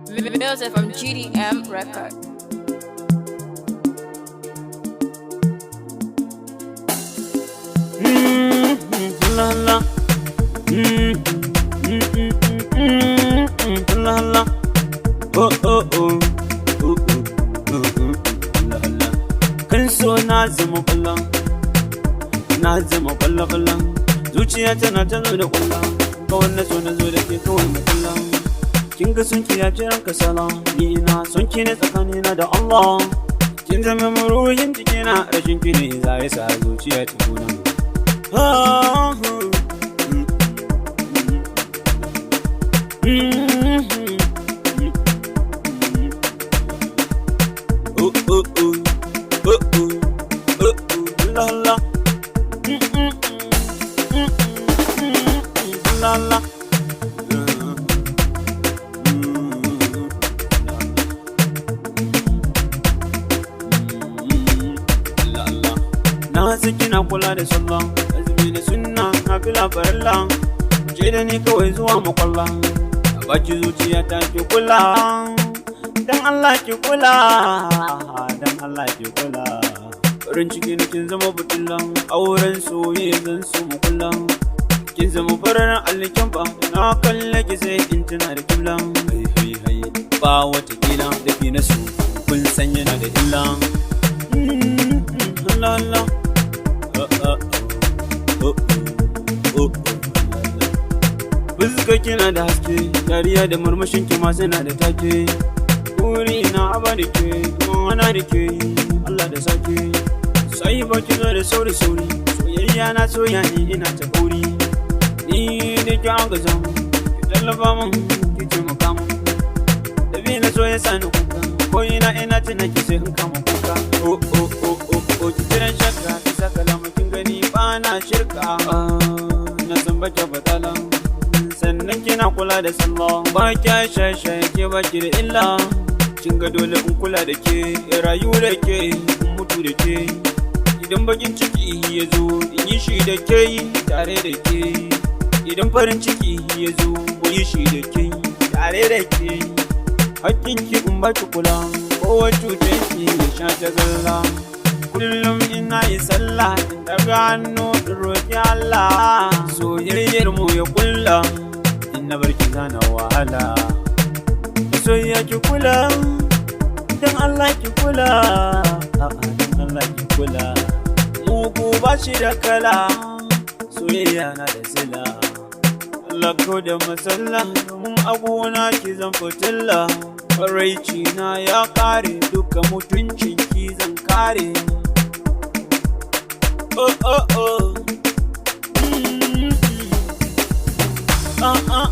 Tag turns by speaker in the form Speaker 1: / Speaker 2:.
Speaker 1: Music from GDM Record.
Speaker 2: La la. Mm, mm, mm, mm, mm, la la. Oh oh oh. Oh oh oh oh. La la. Kan so na zama kwallon. Na zama kwallo kwallon. Zuciya tana ta zo da kwallon. Kawai na so na zo da ke kawai mu kwallon. Kin ga son ki ya ci ranka sala. Ni ina son ki ne tsakanina da Allah. Kin zama ruhin jikina, rashin ki ne za ya sa zuciya ta kuna. Ah, mm, mm, mm, oh, oh, oh, oh, oh, oh, oh, la, la. Mm, mm, mm, mm, mm, la, la. Mm, mm, mm, la, la. Na san kina kula da sallah, azumi na sunna, na fila farilla. Je da ni kawai zuwa makwalla, a baki zuciya ta ki kula. Dan Allah ki kula, dan Allah ki kula. Farin ciki na kin zama fitila, auren soyayya zan so mu kula. Kin zama farar alkyamba, na kalle ki sai in tuna da kibla. Hai hai hai, ba wata kila da fi na so, kun san yana da illa. Mm, mm, la la. Oh, oh, oh, oh, oh, la, la. Fuska kina da haske, dariya da murmushin ki ma suna da take. Buri na aba da ke, ana da ke, Allah da sake. Sai ba ki zo da sauri sauri, soyayya na soya ni ina ta kauri. Ni da ki an gaza, ki tallafa min, ki taimaka min. Dabi na so ya sani kuka, ko ina ina tuna ki sai in kama kuka. Oh oh oh oh oh, ki kiran shakka, ki saka lamakin gani ba na shirka. Ah, na san baki batala. Sannan kina kula da sallah, ba kya shaye ke ba ki da illa. Kin ga dole in kula da ke, in rayu da ke, in mutu da ke. Idan bakin ciki ya zo, in yi shi da ke, tare da ke. Idan farin ciki ya zo, mu yi shi da ke, tare da ke. Hakkin ki in ba ki kula, kowa cuce ki ya sha ta galla. Kullum ina yi sallah, in daga hannu in roƙi Allah. Soyayyar mu ya kulla, in na barki zana wahala. Soyayya ki kula, dan Allah ki kula, a'a dan Allah ki kula. Mugu ba shi da kala, soyayya na da sila. Allah ko da masalla, domin agona ki zan fitilla. Faraici na ya kare, duka mutuncin ki zan kare. Oh oh oh. Mm, mm. Ah ah.